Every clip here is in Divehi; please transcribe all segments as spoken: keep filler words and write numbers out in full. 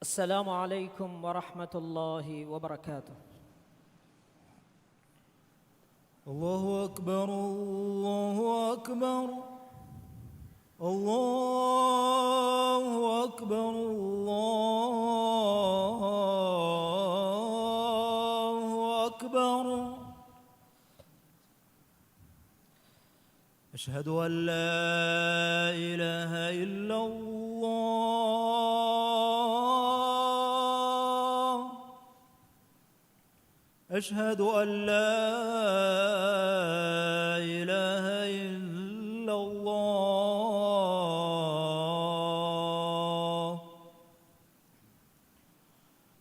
السلام عليكم ورحمة الله وبركاته. الله أكبر، الله أكبر، الله أكبر، الله أكبر. أشهد أن لا إله إلا الله. أشهد أن لا إله إلا الله.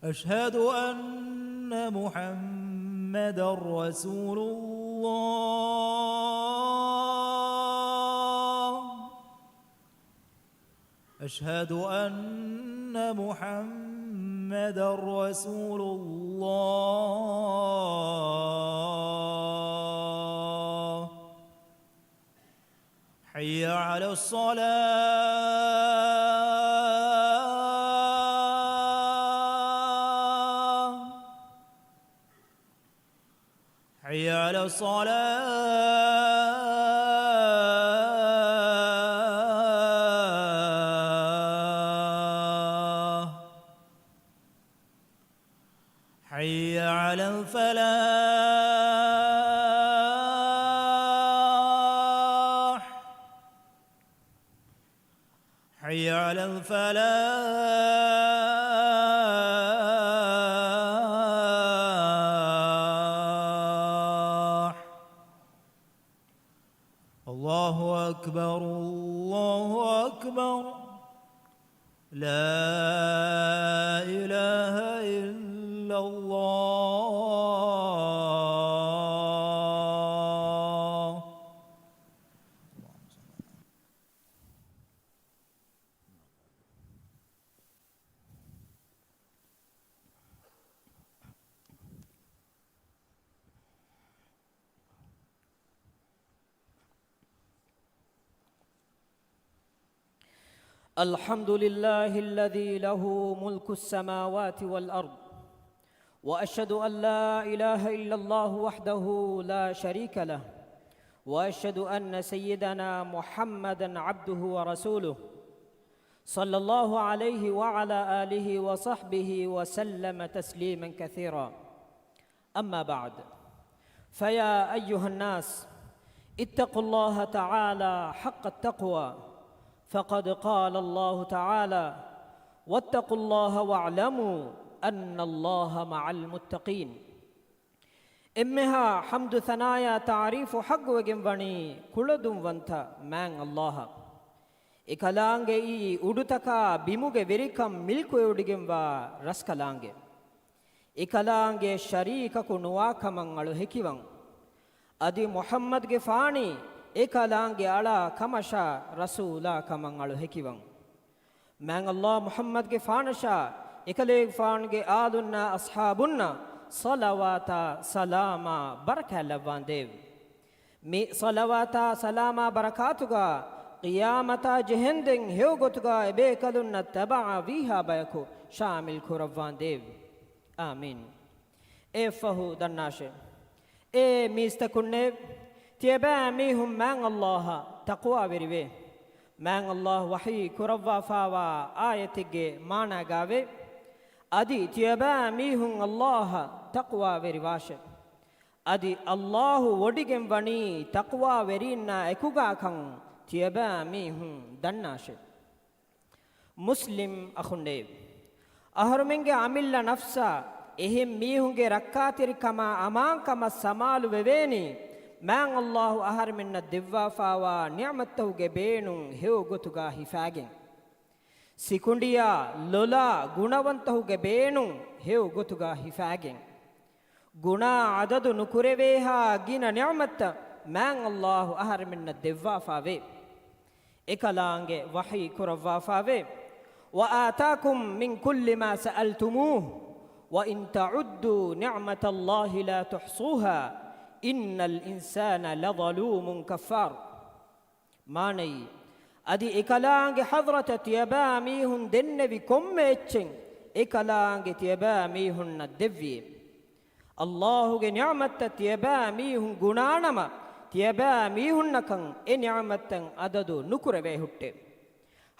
أشهد أن محمدا رسول الله. أشهد أن محمدا رسول الله. حي على الصلاة. حي على الصلاة. حي على الفلاح. حي على الفلاح. الله أكبر، الله أكبر. لا إله إلا الله. الحمد لله الذي له ملك السماوات والأرض، وأشهد أن لا إله إلا الله وحده لا شريك له، وأشهد أن سيدنا محمدا عبده ورسوله، صلى الله عليه وعلى آله وصحبه وسلم تسليما كثيرا. أما بعد، فيا أيها الناس، اتقوا الله تعالى حق التقوى، فقد قال الله تعالى: واتقوا الله واعلموا أن الله مع المتقين. އެންމެހާ ޙަމްދު ޘަނާޔާ ތަޢުރީފު ޙައްޤުވެގެން ވަނީ ކުޅަދުންވަންތަ މާތް ﷲ އަށް. އެކަލާނގެއީ އުޑުތަކާ ބިމުގެ ވެރިކަން މިލްކުވެވޮޑިގެންވާ ރަސްކަލާނގެ. އެކަލާނގެ ޝަރީކަކު ނުވާކަމަށް އަޅު ހެކިވަން. އަދި މުޙައްމަދުގެފާނީ އެކަލާނގެ އަޅާ ކަމަށާ ރަސޫލާ ކަމަށް އަޅު ހެކިވަން. މާތް ﷲ މުޙައްމަދުގެފާނަށާ އެކަލޭގެފާނުގެ އާލުންނާ އަޞްޙާބުންނަށް ޞަލަވާތާ ސަލާމާ ބަރަކާތް ލައްވާނދޭވި. މި ޞަލަވާތާ ސަލާމާ ބަރަކާތުގާ ޤިޔާމަތާ ޖެހެންދެން ހެޔޮގޮތުގާ އެބޭކަލުންނަށް ތަބަޢާ ވީހާ ބަޔަކު ޝާމިލް ކުރައްވާނދޭވި. އާމީން. އެއަށްފަހު ދަންނާށޭ. އޭ މީސްތަކުންނޭ! ތިޔަބައިމީހުން މާތް ﷲ އަށް ތަޤްވާވެރިވޭ. މާތް ﷲ ވަޙީ ކުރައްވާފާވާ އާޔަތެއްގެ މާނާގާވޭ. އަދި ތިޔަބައިމީހުން ﷲ އަށް ތަޤްވާވެރިވާށޭ. އަދި ﷲ ވޮޑިގެން ވަނީ ތަޤްވާވެރީންނާ އެކުގާކަން ތިޔަބައިމީހުން ދަންނާށޭ. މުސްލިމް އަޚުންނޭ! އަހަރުމެންގެ އަމިއްލަ ނަފްސާ އެހެން މީހުންގެ ރައްކާތެރިކަމާ އަމާންކަމަށް ސަމާލު ވެވޭނީ، މާތް ﷲ އަހަރުމެންނަށް ދެއްވާފާވާ ނިޢުމަތްތަކުގެ ބޭނުން ހެޔޮ ގޮތުގާ ހިފާގެން. ސިކުނޑިއާ ލޮލާ ގުނަވަންތަކުގެ ބޭނުން ހެޔޮ ގޮތުގާ ހިފާގެން. ގުނާ އަދަދު ނުކުރެވޭހާ ގިނަ ނިޢުމަތްތައް މާތް ﷲ އަހަރެމެންނަށް ދެއްވާފާވޭ. އެކަލާނގެ ވަޙީ ކުރައްވާފާވޭ، وآتاكم من كل ما سألتموه وإن تعدوا نعمة الله لا تحصوها إن الإنسان لظلوم كفار. މާނައީ، އަދި އެކަލާނގެ ޙަޟްރަތަށް ތިޔަބައިމީހުން ދެންނެވި ކޮންމެ އެއްޗެއް އެކަލާނގެ ތިޔަބައިމީހުންނަށް ދެއްވިއޭ. އައްލާހުގެ ނިޢުމަތްތައް ތިޔަބައިމީހުން ގުނާނަމަ، ތިޔަބައިމީހުންނަކަށް އެ ނިޢުމަތްތައް އަދަދު ނުކުރެވޭ ހުއްޓޭ.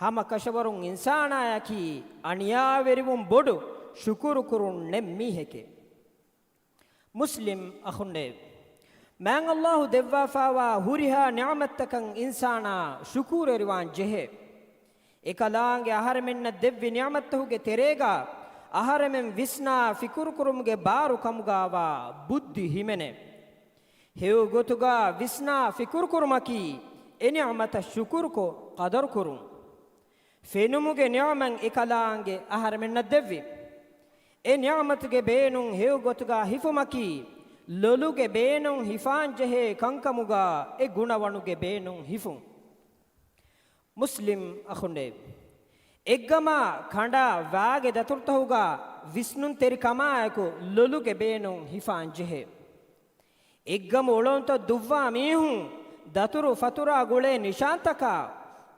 ހަމަ ކަށަވަރުން އިންސާނާޔަކީ އަނިޔާވެރިވުން ބޮޑު ޝުކުރުކުރުން ނެތް މީހެކޭ. މުސްލިމް އަޚުންނޭވެ! މާތް އައްލާހު ދެއްވާފާވާ ހުރިހާ ނިޢުމަތްތަކަށް އިންސާނާ ޝުކުރުވެރިވާން ޖެހޭ. އެކަލާނގެ އަހަރެމެންނަށް ދެއްވި ނިޢުމަތްތަކުގެ ތެރޭގާ އަހަރެމެން ވިސްނާ ފިކުރުކުރުމުގެ ބާރު ކަމުގާވާ ބުއްދި ހިމެނޭ. ހެޔޮ ގޮތުގާ ވިސްނާ ފިކުރުކުރުމަކީ އެ ނިޢުމަތަށް ޝުކުރުކޮށް ޤަދަރުކުރުން. ފެނުމުގެ ނިޢުމަތް އެކަލާނގެ އަހަރެމެންނަށް ދެއްވި. އެ ނިޢުމަތުގެ ބޭނުން ހެޔޮ ގޮތުގާ ހިފުމަކީ، ލޮލުގެ ބޭނުން ހިފާންޖެހޭ ކަންކަމުގާ އެ ގުނަވަނުގެ ބޭނުން ހިފުން. މުސްލިމް އަޚުންނޭވެ! އެއްގަމާ ކަނޑާ ވާގެ ދަތުރުތަކުގާ ވިސްނުންތެރިކަމާއެކު ލޮލުގެ ބޭނުން ހިފާންޖެހޭ. އެއްގަމު އުޅަނދުތައް ދުއްވާ މީހުން، ދަތުރު ފަތުރާ ގުޅޭ ނިޝާންތަކާ،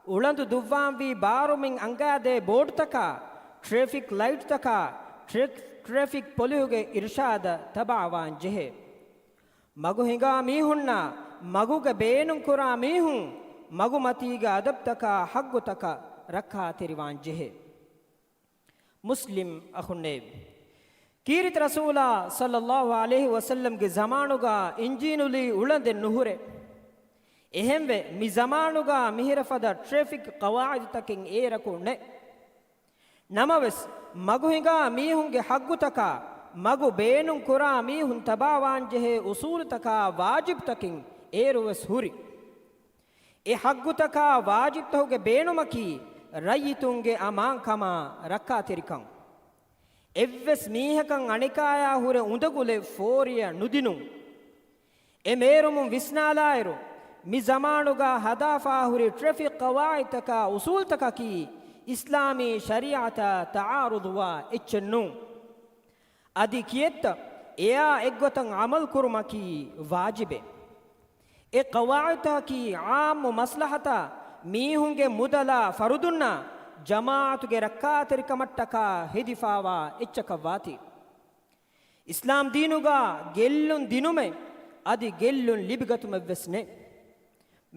އުޅަނދު ދުއްވާންވީ ބާރުމިން އަންގާދޭ ބޯޑުތަކާ، ޓްރެފިކް ލައިޓްތަކާ، ޓްރެ-، ޓްރެފިކް ޕޮލިހުގެ އިރުޝާދަށް ތަބާވާން ޖެހޭ. މަގު ހިނގާ މީހުންނާ، މަގުގަ ބޭނުން ކުރާ މީހުން، މަގުމަތީގެ އަދަބްތަކާ ހައްގުތަކަށް ރައްކާތެރިވާން ޖެހޭ. މުސްލިމް އަޚުންނޭވެ! ކީރިތި ރަސޫލާ ޞައްލައްލާހު ޢަލައިހި ވަސައްލަމްގެ ޒަމާނުގާ އިންޖީލުލީ އުޅަނދެއް ނުހުރޭ. އެހެންވެ، މި ޒަމާނުގާ މިހިރަ ފަދަ ޓްރެފިކް ޤަވާޢިދުތަކެއް އޭރަކު ނެތް. ނަމަވެސް، މަގު ހިނގާ މީހުންގެ ހައްގުތަކާ، މަގު ބޭނުން ކުރާ މީހުން ތަބާވާންޖެހޭ އުސޫލުތަކާ ވާޖިބްތަކެއް އޭރުވެސް ހުރި. އެ ހައްގުތަކާ ވާޖިބްތަކުގެ ބޭނުމަކީ، ރައްޔިތުންގެ އަމާންކަމާ ރައްކާތެރިކަން. އެއްވެސް މީހަކަށް އަނެކާޔާ ހުރެ އުނދަގުލެއް ފޯރިޔަ ނުދިނުން. އެ މޭރުމުން ވިސްނާލާއިރު، މި ޒަމާނުގާ ހަދާފާހުރި ޓްރެފިކް ޤަވާޢިދުތަކާ އުސޫލުތަކަކީ އިސްލާމީ ޝަރީޢަތާ ތަޢާރުޟުވާ އެއްޗެއް ނޫން. އަދި ކިއެއްތަ އެއާ އެއްގޮތަށް ޢަމަލުކުރުމަކީ ވާޖިބެއް. އެ ޤަވާޢިދުތަކަކީ ޢާއްމު މަޞްލަޙަތާ މީހުންގެ މުދަލާ ފަރުދުންނާ ޖަމާޢަތުގެ ރައްކާތެރިކަމަށްޓަކާ ހެދިފާވާ އެއްޗަކަށް ވާތީ. އިސްލާމް ދީނުގާ ގެއްލުން ދިނުމެއް އަދި ގެއްލުން ލިބިގަތުމެއްވެސް ނެތް.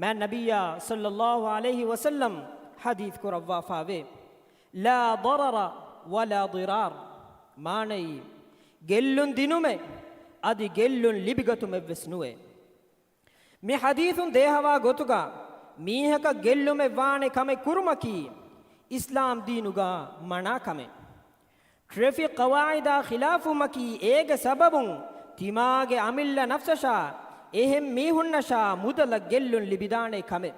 މާތް ނަބިއްޔާ ޞައްލައްލާހު ޢަލައިހި ވަސައްލަމް ޙަދީޘް ކުރައްވާފާވޭ، "لا ضرر ولا ضرار." މާނައީ، ގެއްލުން ދިނުމެއް އަދި ގެއްލުން ލިބިގަތުމެއްވެސް ނުވޭ. މި ޙަދީޘުން ދޭހަވާ ގޮތުގަ މީހަކަށް ގެއްލުމެއް ވާނެ ކަމެއް ކުރުމަކީ އިސްލާމް ދީނުގަ މަނާ ކަމެއް. ޓްރެފިކް ޤަވާޢިދާ ޚިލާފުވުމަކީ އޭގެ ސަބަބުން ތިމާގެ އަމިއްލަ ނަފްސަށާ އެހެން މީހުންނަށާ މުދަލަށް ގެއްލުން ލިބިދާނެ ކަމެއް.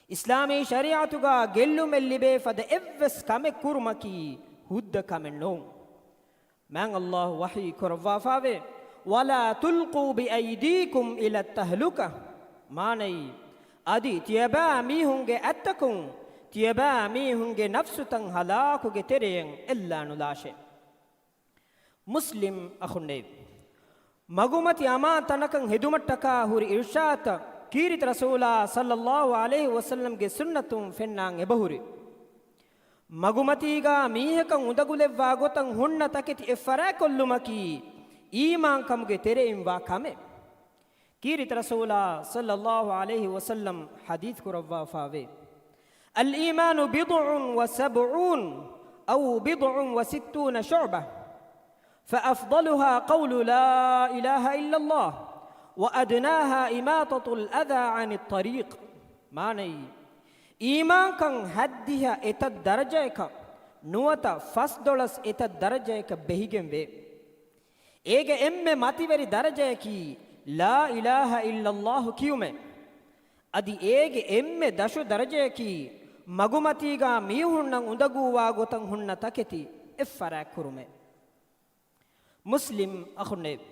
އިސްލާމީ ޝަރީޢަތުގަ ގެއްލުމެއް ލިބޭ ފަދަ އެއްވެސް ކަމެއް ކުރުމަކީ ހުއްދަ ކަމެއް ނޫން. މާތް ﷲ ވަޙީ ކުރައްވާފާވޭ، "ولا تلقوا بأيديكم إلى التهلكة." މާނައީ، އަދި ތިޔަބައިމީހުންގެ އަތްތަކުން ތިޔަބައިމީހުންގެ ނަފްސުތައް ހަލާކުގެ ތެރެޔަށް އެއްލާނުލާށޭ. މުސްލިމް އަޚުންނޭވެ! މަގުމަތި އަމާން ތަނަކަށް ހެދުމަށްޓަކާ ހުރި އިރްޝާދުތައް ކީރިތި ރަސޫލާ ޞައްލައްލާހު ޢަލައިހި ވަސައްލަމްގެ ސުންނަތުން ފެންނާން އެބަހުރި. މަގުމަތީގާ މީހަކަށް އުނދަގުލެއްވާ ގޮތަށް ހުންނަ ތަކެތި އެއްފަރާތްކޮށްލުމަކީ އީމާންކަމުގެ ތެރެއިން ވާ ކަމެއް. ކީރިތި ރަސޫލާ ޞައްލައްލާހު ޢަލައިހި ވަސައްލަމް ޙަދީޘް ކުރައްވާފާވޭ، "الإيمان بضع وسبعون أو بضع وستون شعبة، فأفضلها قول لا إله إلا الله، وأدناها إماطة الأذى عن الطريق." މާނައީ، އީމާންކަން ހައްދިހަ އެތައް ދަރަޖައަކަށް ނުވަތަ ފަސްދޮޅަސް އެތައް ދަރަޖައަކަށް ބެހިގެންވޭ. އޭގެ އެންމެ މަތިވެރި ދަރަޖަޔަކީ ލާ އިލާހަ އިއްލައްލާހު ކިޔުމޭ. އަދި އޭގެ އެންމެ ދަށު ދަރަޖަޔަކީ މަގުމަތީގާ މީހުންނަށް އުނދަގޫވާ ގޮތަށް ހުންނަ ތަކެތި އެއްފަރާތްކުރުމޭ. މުސްލިމް އަޚުންނޭވެ!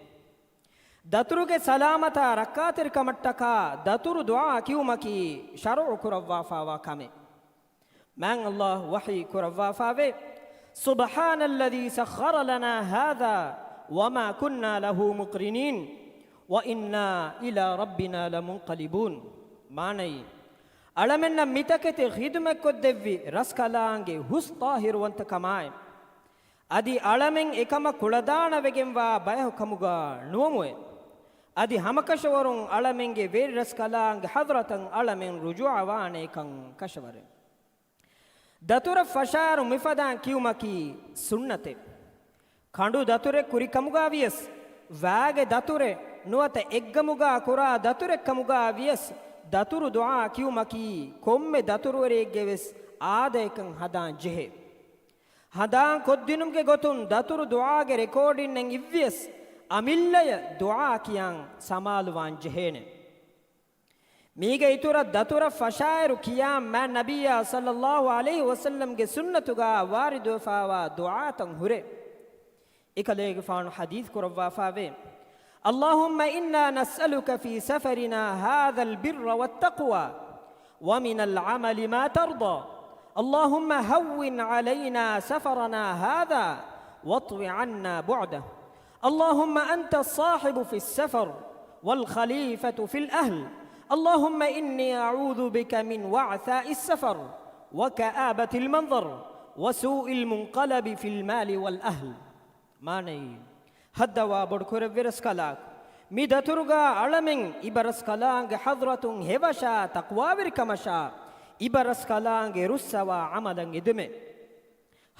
ދަތުރުގެ ސަލާމަތާ ރައްކާތެރިކަމަށްޓަކާ ދަތުރު ދުޢާ ކިޔުމަކީ ޝަރުޢު ކުރައްވާފާވާ ކަމެއް. މާތް ﷲ ވަޙީ ކުރައްވާފާވޭ، "سبحان الذي سخر لنا هذا وما كنا له مقرنين وإنا إلى ربنا لمنقلبون." މާނައީ، އަޅަމެންނަށް މިތަކެތި ޚިދުމަތްކޮށްދެއްވި ރަސްކަލާނގެ ހުސް ޠާހިރުވަންތަކަމާއި، އަދި އަޅަމެން އެކަމަށް ކުޅަދާނަވެގެންވާ ބަޔަކު ކަމުގަ ނުވަމުއެ. އަދި ހަމަކަށަވަރުން އަޅަމެންގެ ވެރިރަސްކަލާނގެ ޙަޟްރަތަށް އަޅަމެން ރުޖޫޢަވާނެކަން ކަށަވަރެއް. ދަތުރަށް ފަށާއިރު މިފަދައިން ކިޔުމަކީ ސުންނަތެއް. ކަނޑު ދަތުރެއް ކުރި ކަމުގަ ވިޔަސް، ވާގެ ދަތުރެއް ނުވަތަ އެއްގަމުގަ ކުރާ ދަތުރެއް ކަމުގަ ވިޔަސް، ދަތުރު ދުޢާ ކިޔުމަކީ ކޮންމެ ދަތުރުވެރިއެއްގެ ވެސް އާދަޔަކަށް ހަދާން ޖެހޭ. ހަނދާން ކޮށްދިނުމުގެ ގޮތުން ދަތުރު ދުޢާގެ ރެކޯޑިންއެއް އިއްވިޔަސް، އަމިއްލަޔަށް ދުޢާ ކިޔާން ސަމާލުވާން ޖެހޭނެ. މީގެ އިތުރަށް ދަތުރަށް ފަށާއިރު ކިޔާން މާތް ނަބިއްޔާ ޞައްލައްލާހު ޢަލައިހި ވަސައްލަމްގެ ސުންނަތުގަ ވާރިދުވެފައިވާ ދުޢާތައް ހުރޭ. އެކަލޭގެފާނު ޙަދީޘް ކުރައްވާފައިވޭ، اللهم إنا نسألك في سفرنا هذا البر والتقوى ومن العمل ما ترضى. اللهم هون علينا سفرنا هذا واطو عنا بعده. اللهم أنت الصاحب في السفر والخليفة في الأهل. اللهم إني أعوذ بك من وعثاء السفر وكآبة المنظر وسوء المنقلب في المال والأهل. މާނައީ، ހައްދަވާ ބޮޑުކުރެއްވި ރަސްކަލާކޮ، މި ދަތުރުގަ އަޅަމެން އިބަރަސްކަލާނގެ ޙަޟްރަތުން ހެވަށާ ތަޤްވާވެރިކަމަށާ، އިބަރަސްކަލާނގެ ރުއްސަވާ ޢަމަލަށް އެދުމެ.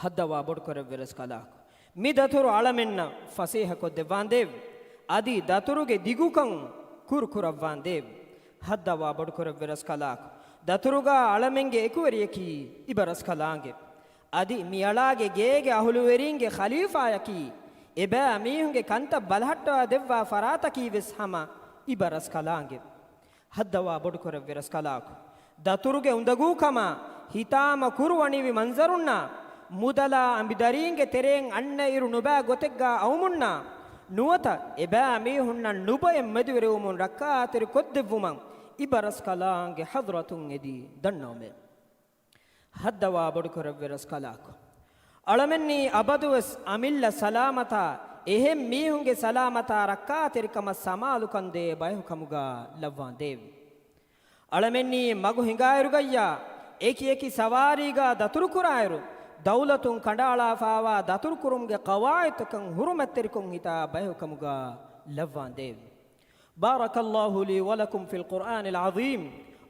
ހައްދަވާ ބޮޑުކުރެއްވި ރަސްކަލާކޮ، މި ދަތުރު އަޅަމެންނަށް ފަސޭހަކޮށްދެއްވާނދޭވެ. އަދި ދަތުރުގެ ދިގުކަން ކުރުކުރައްވާނދޭވެ. ހައްދަވާ ބޮޑުކުރެއްވި ރަސްކަލާކޮ، ދަތުރުގަ އަޅަމެންގެ އެކުވެރިޔަކީ އިބަރަސްކަލާނގެ. އަދި މިއަޅާގެ ގޭގެ އަހުލުވެރީންގެ ޚަލީފާޔަކީ، އެބައިމީހުންގެ ކަންތައް ބަލަހައްޓަވާ ދެއްވާ ފަރާތަކީ ވެސް ހަމަ އިބަރަސްކަލާނގެ. ހައްދަވާ ބޮޑުކުރެއްވި ރަސްކަލާކޮ، ދަތުރުގެ އުނދަގޫކަމާ ހިތާމަ ކުރުވަނިވި މަންޒަރުންނާ، މުދަލާ އަނބިދަރީންގެ ތެރެއިން އަންނައިރު ނުބައި ގޮތެއްގަ އައުމުންނާ، ނުވަތަ އެބައިމީހުންނަށް ނުބައެއް މެދުވެރިވުމުން ރައްކާތެރި ކޮށްދެއްވުމަށް އިބަރަސްކަލާނގެ ޙަޟްރަތުން އެދި ދަންނަވަމޭ. ހައްދަވާ ބޮޑުކުރެއްވި ރަސްކަލާކޮ، އަޅަމެންނީ އަބަދުވެސް އަމިއްލަ ސަލާމަތާ، އެހެން މީހުންގެ ސަލާމަތާ ރައްކާތެރިކަމަށް ސަމާލުކަންދޭ ބަޔަކު ކަމުގަ ލައްވާނދޭވެ. އަޅަމެންނީ މަގު ހިނގާއިރުގައްޔާ، އެކި އެކި ސަވާރީގަ ދަތުރުކުރާއިރު، ދައުލަތުން ކަނޑައަޅާފައިވާ ދަތުރުކުރުމުގެ ޤަވާޢިދުތަކަށް ޙުރުމަތްތެރިކޮށް ހިތާ ބަޔަކު ކަމުގަ ލައްވާނދޭވެ. بارك الله لي ولكم في القرآن العظيم،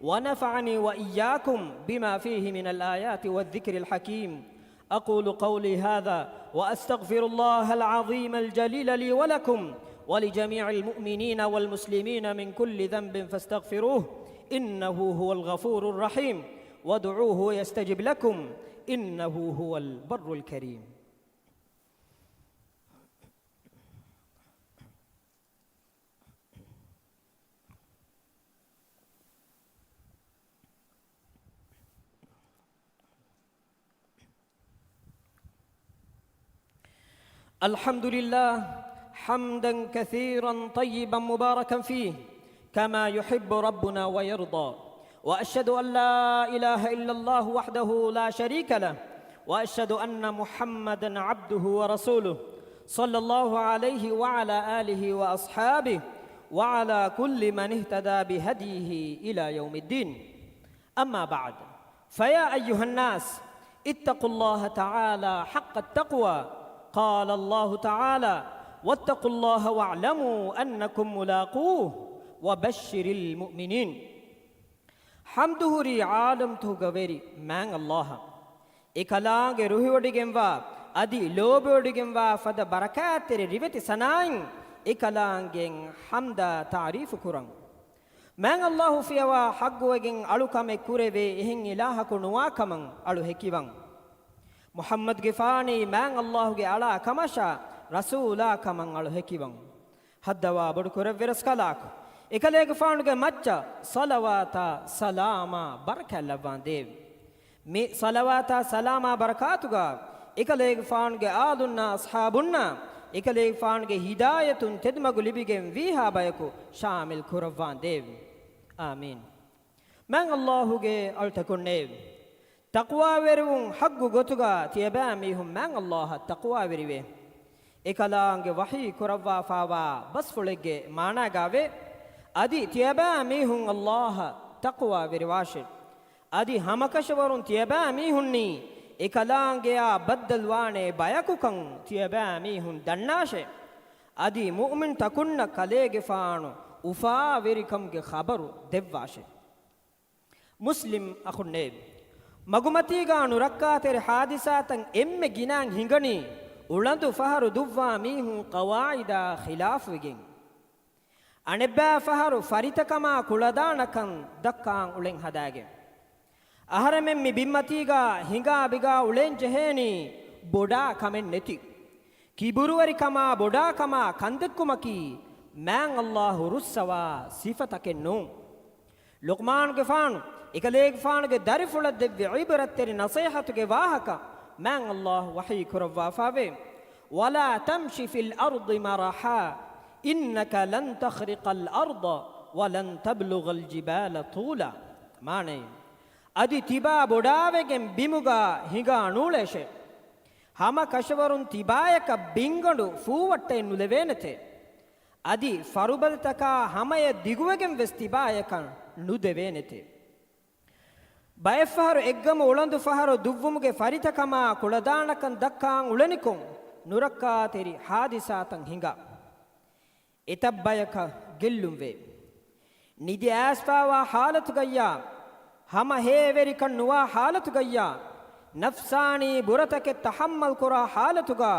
ونفعني وإياكم بما فيه من الآيات والذكر الحكيم. أقول قولي هذا وأستغفر الله العظيم الجليل لي ولكم ولجميع المؤمنين والمسلمين من كل ذنب فاستغفروه، إنه هو الغفور الرحيم، وادعوه يستجب لكم، إنه هو البر الكريم. الحمد لله، حمدا كثيرا طيبا مباركا فيه، كما يحب ربنا ويرضى. وأشهد أن لا إله إلا الله وحده لا شريك له، وأشهد أن محمدا عبده ورسوله، صلى الله عليه وعلى آله وأصحابه وعلى كل من اهتدى بهديه إلى يوم الدين. أما بعد، فيا أيها الناس، اتقوا الله تعالى حق التقوى. قال الله تعالى: واتقوا الله واعلموا أنكم ملاقوه وبشر المؤمنين. ޙަމްދުހުރީ ޢާލަމްތަކުގެ ވެރި މާތް ﷲ އަށް. އެކަލާނގެ ރުހިވޮޑިގެންވާ އަދި ލޯބިވޮޑިގެންވާ ފަދަ ބަރަކާތްތެރި ރިވެތި ސަނާއިން އެކަލާނގެ ޙަމްދާ ތަޢުރީފު ކުރަން. މާތް ﷲ ފިޔަވާ ޙައްޤުވެގެން އަޅުކަމެއް ކުރެވޭ އެހެން އިލާހަކު ނުވާ ކަމަށް އަޅު ހެކިވަން. މުޙައްމަދުގެފާނީ މާތް ﷲ ގެ އަޅާ ކަމަށާ ރަސޫލާ ކަމަށް އަޅު ހެކިވަން. ހައްދަވާ ބޮޑުކުރެއްވި ރަސްކަލާކޮ، އެކަލޭގެފާނުގެ މައްޗަށް ޞަލަވާތާ ސަލާމާ ބަރަކާތް ލައްވާނދޭވެ. މި ޞަލަވާތާ ސަލާމާ ބަރަކާތުގަ އެކަލޭގެފާނުގެ އާލުންނާ އަޞްޙާބުންނާ އެކަލޭގެފާނުގެ ހިދާޔަތުން ތެދުމަގު ލިބިގެން ވީހާ ބަޔަކު ޝާމިލް ކުރައްވާނދޭވެ. އާމީން. މާތް ﷲ ގެ އަޅުތަކުންނޭވެ! ތަޤްވާވެރިވުން ޙައްޤު ގޮތުގަ ތިޔަބައިމީހުން މާތް ﷲ އަށް ތަޤްވާވެރިވޭ. އެކަލާނގެ ވަޙީ ކުރައްވާފައިވާ ބަސްފުޅެއްގެ މާނާގައިވޭ، އަދި ތިޔަބައިމީހުން ﷲ އަށް ތަޤްވާވެރިވާށޭ. އަދި ހަމަކަށަވަރުން ތިޔަބައިމީހުންނީ އެކަލާނގެއާ ބައްދަލުވާނޭ ބަޔަކުކަން ތިޔަބައިމީހުން ދަންނާށޭ. އަދި މުއުމިންތަކުންނަށް ކަލޭގެފާނު އުފާވެރިކަމުގެ ޚަބަރު ދެއްވާށޭ. މުސްލިމް އަޚުންނޭ! މަގުމަތީގާ ނުރައްކާތެރި ޙާދިސާތައް އެންމެ ގިނައިން ހިނގަނީ، އުޅަނދު ފަހަރު ދުއްވާ މީހުން ޤަވާޢިދާ ޚިލާފުވެގެން. އަނެއްބައި ފަހަރު ފަރިތަކަމާ ކުޅަދާނަކަން ދައްކާން އުޅެން ހަދާގެން. އަހަރެމެން މި ބިންމަތީގާ ހިނގާ ބިގާ އުޅޭން ޖެހޭނީ ބޮޑާ ކަމެއް ނެތި، ކިބުރުވެރިކަމާ ބޮޑާކަމާ ކަންދެއްކުމަކީ މާތް ﷲ ރުއްސަވާ ސިފަތަކެއް ނޫން. ލުޤްމާނުގެފާނު އެކަލޭގެފާނުގެ ދަރިފުޅަށް ދެއްވި ޢިބްރަތްތެރި ނަޞޭޙަތުގެ ވާހަކަ މާތް ﷲ ވަޙީ ކުރައްވާފާވޭ، ولا تمش في الأرض مرحا إنك لن تخرق الأرض ولن تبلغ الجبال طولا. މާނައީ، އަދި ތިބާ ބޮޑާވެގެން ބިމުގާ ހިނގާ ނޫޅޭށޭ. ހަމަ ކަށަވަރުން ތިބާޔަކަށް ބިންގަނޑު ފޫވައްޓައެއް ނުލެވޭނެތޭ. އަދި ފަރުބަދަތަކާ ހަމަޔަށް ދިގުވެގެން ވެސް ތިބާޔަކަށް ނުދެވޭނެތޭ. ބައެއްފަހަރު އެއްގަމު އުޅަނދު ފަހަރު ދުއްވުމުގެ ފަރިތަކަމާ ކުޅަދާނަކަން ދައްކާން އުޅެނިކޮށް، ނުރައްކާތެރި ޙާދިސާތައް ހިނގާ، އެތައް ބަޔަކަށް ގެއްލުންވޭ. ނިދި އައިސްފާވާ ޙާލަތުގައްޔާ، ހަމަ ހޭވެރިކަން ނުވާ ޙާލަތުގައްޔާ، ނަފްސާނީ ބުރަތަކެއް ތަޙައްމަލް ކުރާ ޙާލަތުގާ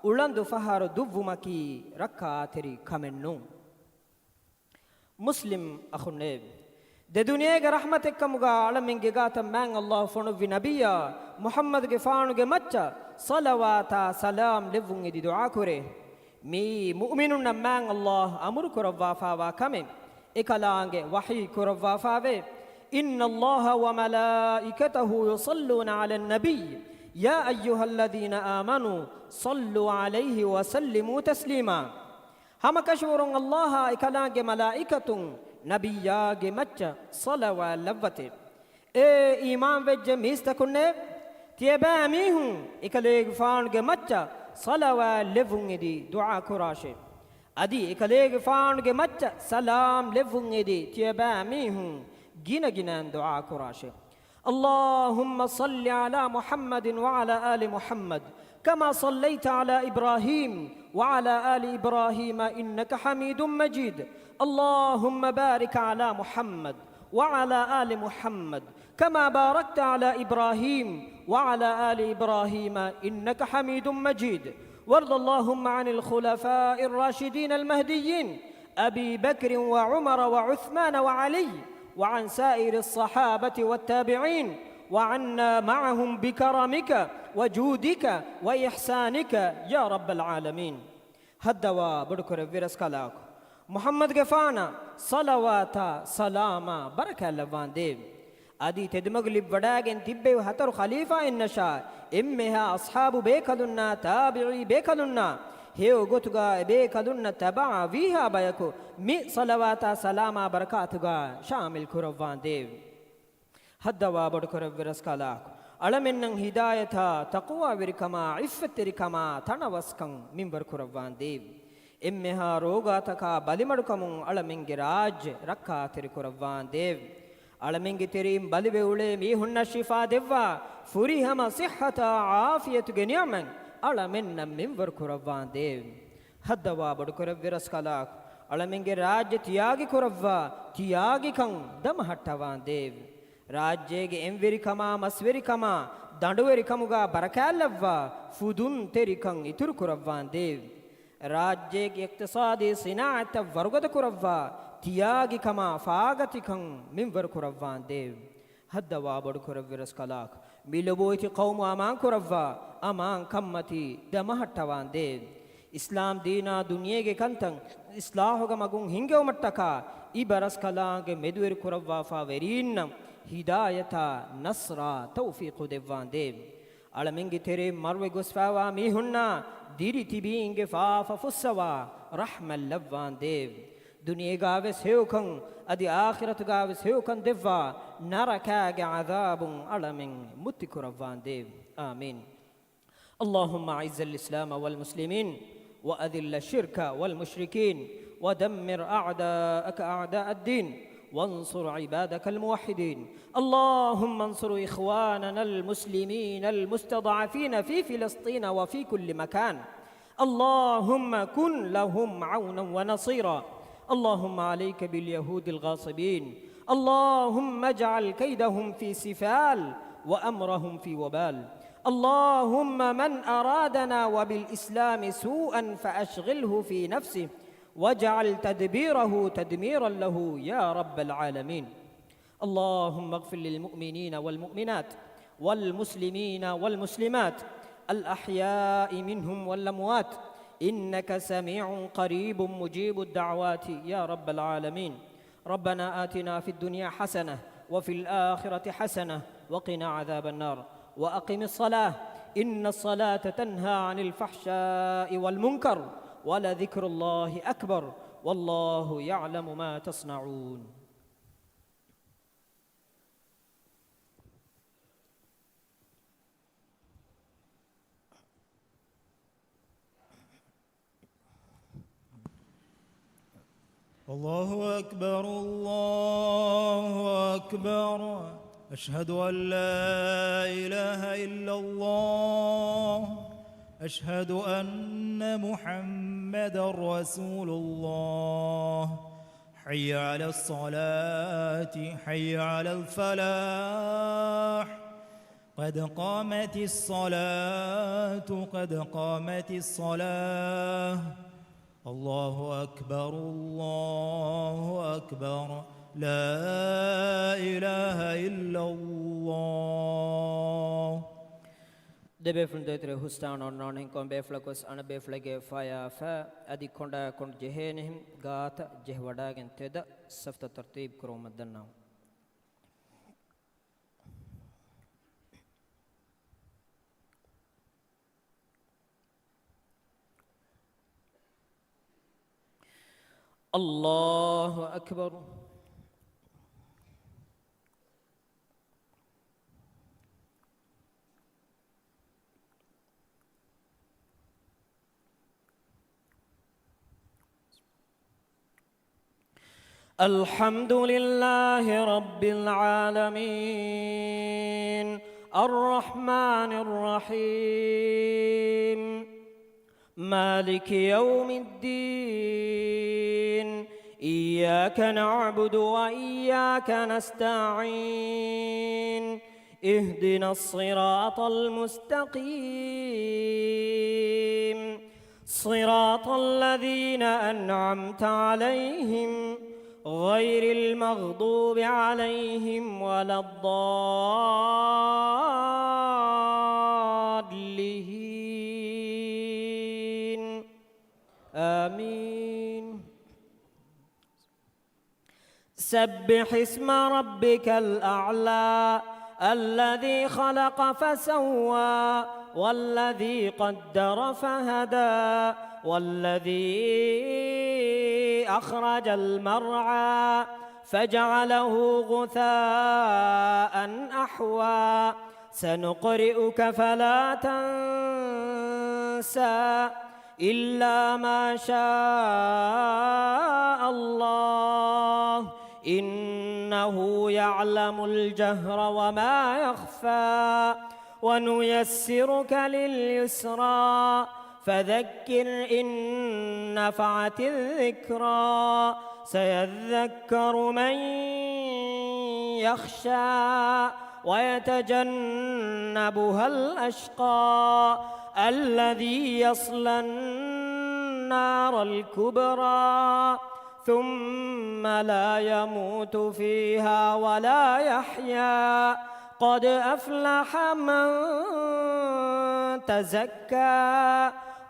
އުޅަނދު ފަހަރު ދުއްވުމަކީ ރައްކާތެރި ކަމެއް ނޫން. މުސްލިމް އަޚުންނޭ! ދެ ދުނިޔޭގެ ރަޙްމަތެއްކަމުގާ އަޅަމެންގެ ގާތަށް މާތް ﷲ ފޮނުއްވި ނަބިއްޔާ މުޙައްމަދުގެފާނުގެ މައްޗަށް ޞަލަވާތާ ސަލާމް ލެއްވުން އެދި ދުޢާކުރޭ. މިއީ މުއުމިނުންނަށް މާތް ﷲ އަމުރު ކުރައްވާފާވާ ކަމެއް. އެކަލާނގެ ވަޙީ ކުރައްވާފާވޭ، إن الله وملائكته يصلون على النبي يا أيها الذين آمنوا صلوا عليه وسلموا تسليما. ހަމަކަށަވަރުން ﷲ އާ އެކަލާނގެ މަލާއިކަތުން ނަބިއްޔާގެ މައްޗަށް ޞަލަވާތް ލައްވަތޭ. އޭ އީމާންވެއްޖެ މީސްތަކުންނޭ! ތިޔަބައިމީހުން އެކަލޭގެފާނުގެ މައްޗަށް ޞަލަވާތް ލެއްވުން އެދި ދުޢާ ކުރާށޭ. އަދި އެކަލޭގެފާނުގެ މައްޗަށް ސަލާމް ލެއްވުން އެދި ތިޔަބައިމީހުން ގިނަގިނައިން ދުޢާ ކުރާށޭ. اللهم صل على محمد وعلى آل محمد كما صليت على إبراهيم وعلى آل إبراهيم إنك حميد مجيد. اللهم بارك على محمد وعلى آل محمد كما باركت على إبراهيم وعلى آل إبراهيم إنك حميد مجيد. وارض اللهم عن الخلفاء الراشدين المهديين أبي بكر وعمر وعثمان وعلي وعن سائر الصحابة والتابعين وعنا معهم بكرمك وجودك وإحسانك يا رب العالمين. ހައްދަވާ ބޮޑުކުރެއްވި ރަސްކަލާކޮ، މުޙައްމަދުގެފާނަށް ޞަލަވާތާ ސަލާމާ ބަރަކާތް ލައްވާނދޭވެ. އަދި ތެދުމަގު ލިބިވަޑައިގެން ތިއްބެވި ހަތަރު ޚަލީފާއިންނަށާ، އެންމެހާ އަޞްޙާބު ބޭކަލުންނާ، ތާބިޢީ ބޭކަލުންނާ، ހެޔޮ ގޮތުގާ އެބޭކަލުންނަށް ތަބަޢާ ވީހާ ބަޔަކު މި ޞަލަވާތާ ސަލާމާ ބަރަކާތުގާ ޝާމިލް ކުރައްވާނދޭވެ. ހައްދަވާ ބޮޑުކުރެއްވި ރަސްކަލާކޮ، އަޅަމެންނަށް ހިދާޔަތާ، ތަޤްވާވެރިކަމާ، ޢިއްފަތްތެރިކަމާ، ތަނަވަސްކަން މިންވަރު ކުރައްވާނދޭވެ. އެންމެހާ ރޯގާތަކާ ބަލިމަޑުކަމުން އަޅަމެންގެ ރާއްޖެ ރައްކާތެރި ކުރައްވާނދޭވެ. އަޅަމެންގެ ތެރެއިން ބަލިވެ އުޅޭ މީހުންނަށް ޝިފާ ދެއްވާ، ފުރިހަމަ ޞިއްޙަތާ ޢާފިޔަތުގެ ނިޢުމަތް އަޅަމެންނަށް މިންވަރު ކުރައްވާނދޭވެ. ހައްދަވާ ބޮޑުކުރެއްވި ރަސްކަލާކޮ، އަޅަމެންގެ ރާއްޖެ ތިޔާގި ކުރައްވާ، ތިޔާގިކަން ދަމަހައްޓަވާނދޭވެ. ރާއްޖޭގެ އެންވެރިކަމާ، މަސްވެރިކަމާ، ދަނޑުވެރިކަމުގާ ބަރަކާތްލައްވާ، ފުދުންތެރިކަން އިތުރުކުރައްވާނދޭވެ. ރާއްޖޭގެ އިޤްތިޞާދީ ޞިނާޢަތްތައް ވަރުގަދަކުރައްވާ، ތިޔާގިކަމާ ފާގަތިކަން މިންވަރު ކުރައްވާނދޭވެ. ހައްދަވާ ބޮޑުކުރެއްވި ރަސްކަލާކޮ، މި ލޮބުވެތި ޤައުމު އަމާން ކުރައްވާ، އަމާން ކަންމަތީ ދަމަހައްޓަވާނދޭވެ. އިސްލާމް ދީނާ ދުނިޔޭގެ ކަންތައް އިޞްލާޙުގެ މަގުން ހިންގެވުމަށްޓަކާ، އިބަ ރަސްކަލާނގެ މެދުވެރި ކުރައްވާފާ ވެރީންނަށް ހިދާޔަތާ ނަޞްރާ ތައުފީޤު ދެއްވާނދޭވެ. އަޅަމެންގެ ތެރެއިން މަރުވެ ގޮސްފާވާ މީހުންނާ ދިރި ތިބީންގެ ފާފަ ފުއްސަވާ ރަޙްމަތް ލައްވާނދޭވެ. ދުނިޔޭގާވެސް ހެޔޮކަން، އަދި އާޚިރަތުގާވެސް ހެޔޮކަން ދެއްވާ ނަރަކާގެ ޢަޛާބުން އަޅަމެން މުއްތި ކުރައްވާނދޭވެ. އާމީން. اللهم أعز الإسلام والمسلمين وأذل الشرك والمشركين ودمر أعداءك أعداء الدين وانصر عبادك الموحدين. اللهم انصر إخواننا المسلمين المستضعفين في فلسطين وفي كل مكان. اللهم كن لهم عونا ونصيرا. اللهم عليك باليهود الغاصبين. اللهم اجعل كيدهم في سفال وأمرهم في وبال. اللهم من أرادنا وبالإسلام سوءا فأشغله في نفسه واجعل تدبيره تدميرا له يا رب العالمين. اللهم اغفر للمؤمنين والمؤمنات والمسلمين والمسلمات الأحياء منهم والأموات إنك سميع قريب مجيب الدعوات يا رب العالمين. ربنا آتنا في الدنيا حسنة وفي الآخرة حسنة وقنا عذاب النار. وأقم الصلاة إن الصلاة تنهى عن الفحشاء والمنكر ولذكر الله أكبر والله يعلم ما تصنعون. الله أكبر، الله أكبر. أشهد أن لا إله إلا الله. أشهد أن محمدا رسول الله. حي على الصلاة، حي على الفلاح. قد قامت الصلاة، قد قامت الصلاة. الله أكبر، الله أكبر. لا إله إلا الله. ދެބޭފުޅުން ދޭތެރޭ ހުސްދާން އޮންނާނެ ކޮން ބޭފުޅަކުވެސް އަނެއް ބޭފުޅެއްގެ ފަޔާ ފަ އަދި ކޮނޑާ ކޮނޑު ޖެހޭނެހެން ގާތަށް ޖެހިވަޑާގެން ތެދަށް ސަފްތައް ތަރްތީބު ކުރުމަށް ދަންނަވަން. الله أكبر. الحمد لله رب العالمين. الرحمن الرحيم. مالك يوم الدين. إياك نعبد وإياك نستعين. اهدنا الصراط المستقيم. صراط الذين أنعمت عليهم غير المغضوب عليهم ولا الضالين. آمين. سبح اسم ربك الأعلى الذي خلق فسوى والذي قدر فهدى والذي أخرج المرعى فجعله غثاء أحوى. سنقرئك فلا تنسى إلا ما شاء الله إنه يعلم الجهر وما يخفى ونيسرك لليسرى فذكر إن نفعت الذكرى سيذكر من يخشى ويتجنبها الأشقى الذي يصلى النار الكبرى ثم لا يموت فيها ولا يحيا قد أفلح من تزكى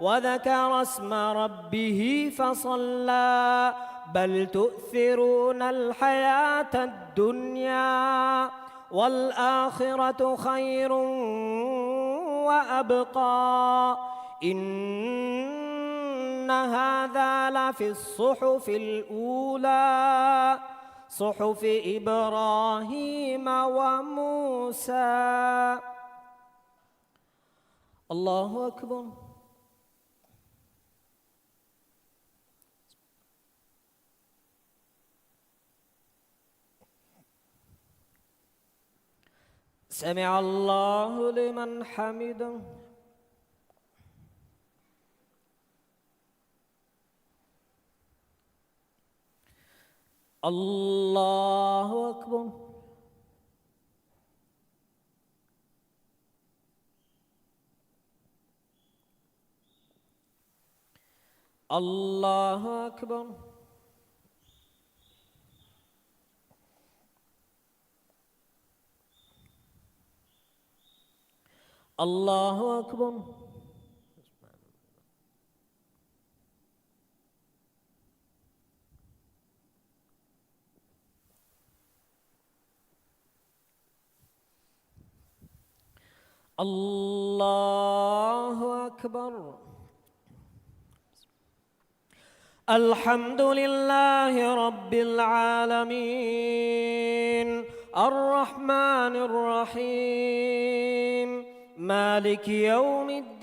وذكر اسم ربه فصلى بل تؤثرون الحياة الدنيا والآخرة خير وأبقى إن هذا لفي الصحف الأولى صحف إبراهيم وموسى. الله أكبر. سمع الله لمن حمده. الله أكبر. الله أكبر. الله أكبر. الله أكبر. الحمد لله رب العالمين، الرحمن الرحيم، مالك يوم الدين.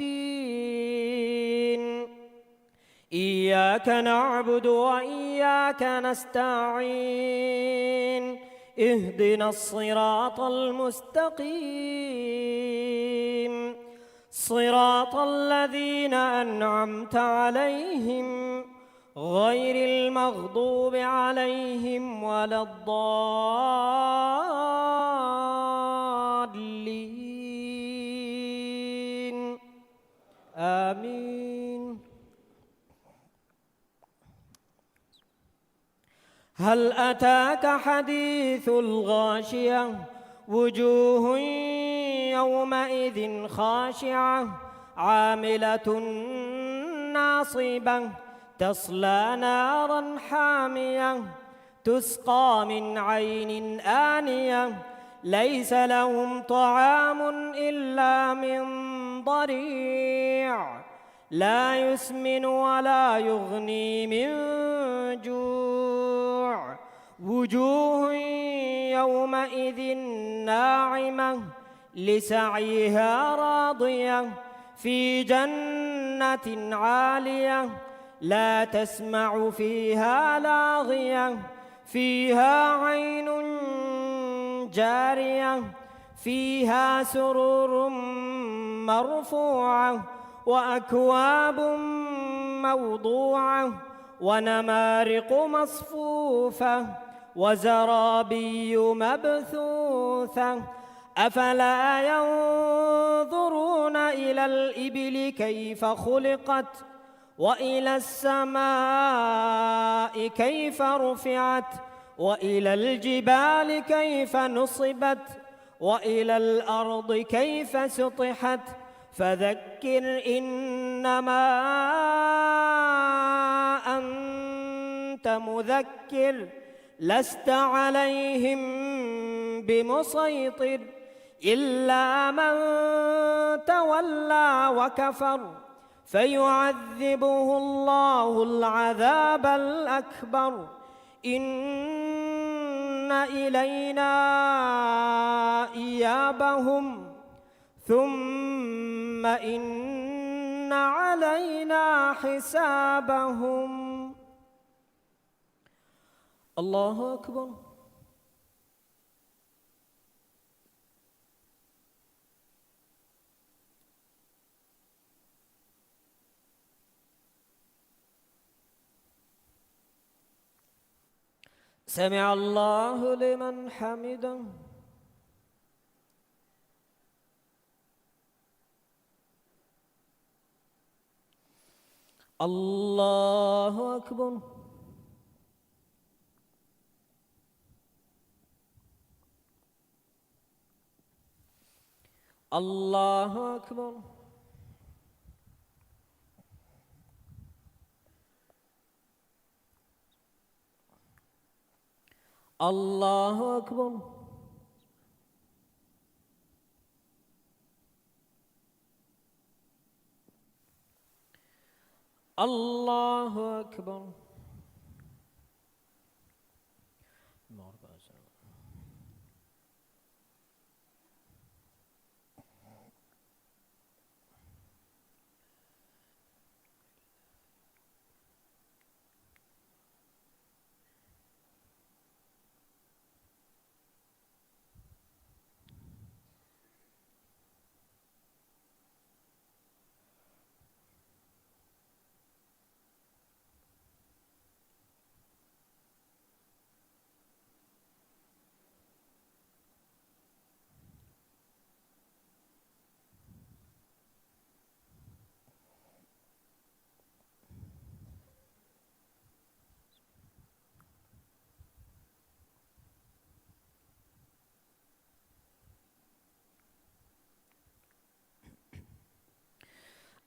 إياك نعبد وإياك نستعين. اهدنا الصراط المستقيم. صراط الذين أنعمت عليهم غير المغضوب عليهم ولا الضالين. آمين. هل أتاك حديث الغاشية. وجوه يومئذ خاشعة. عاملة ناصبة. تصلى نارا حامية. تسقى من عين آنية. ليس لهم طعام إلا من ضريع. لا يسمن ولا يغني من جوع. وجوه يومئذ ناعمة. لسعيها راضية. في جنة عالية. لا تسمع فيها لاغية. فيها عين جارية. فيها سرر مرفوعة. وأكواب موضوعة. ونمارق مصفوفة. وزرابي مبثوثة. أفلا ينظرون إلى الإبل كيف خلقت. وإلى السماء كيف رفعت. وإلى الجبال كيف نصبت. وإلى الأرض كيف سطحت. فذكر إنما أنت مذكر. لست عليهم بمسيطر. إلا من تولى وكفر. فيعذبه الله العذاب الأكبر. إن إلينا إيابهم. ثم إن علينا حسابهم. الله أكبر. سمع الله لمن حمده. الله أكبر. الله أكبر. الله أكبر. الله أكبر.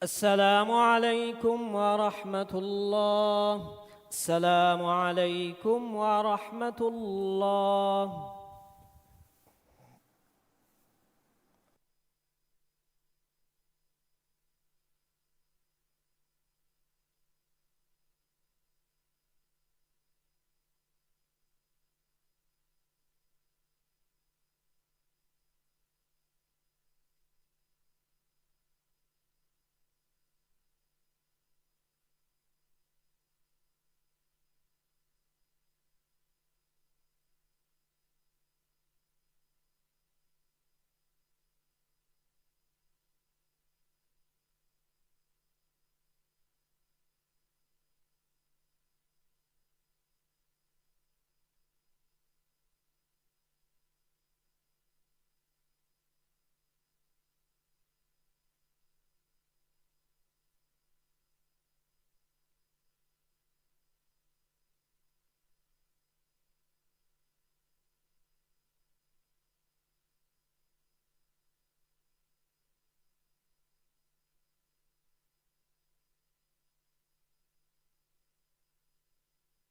السلام عليكم ورحمة الله. السلام عليكم ورحمة الله.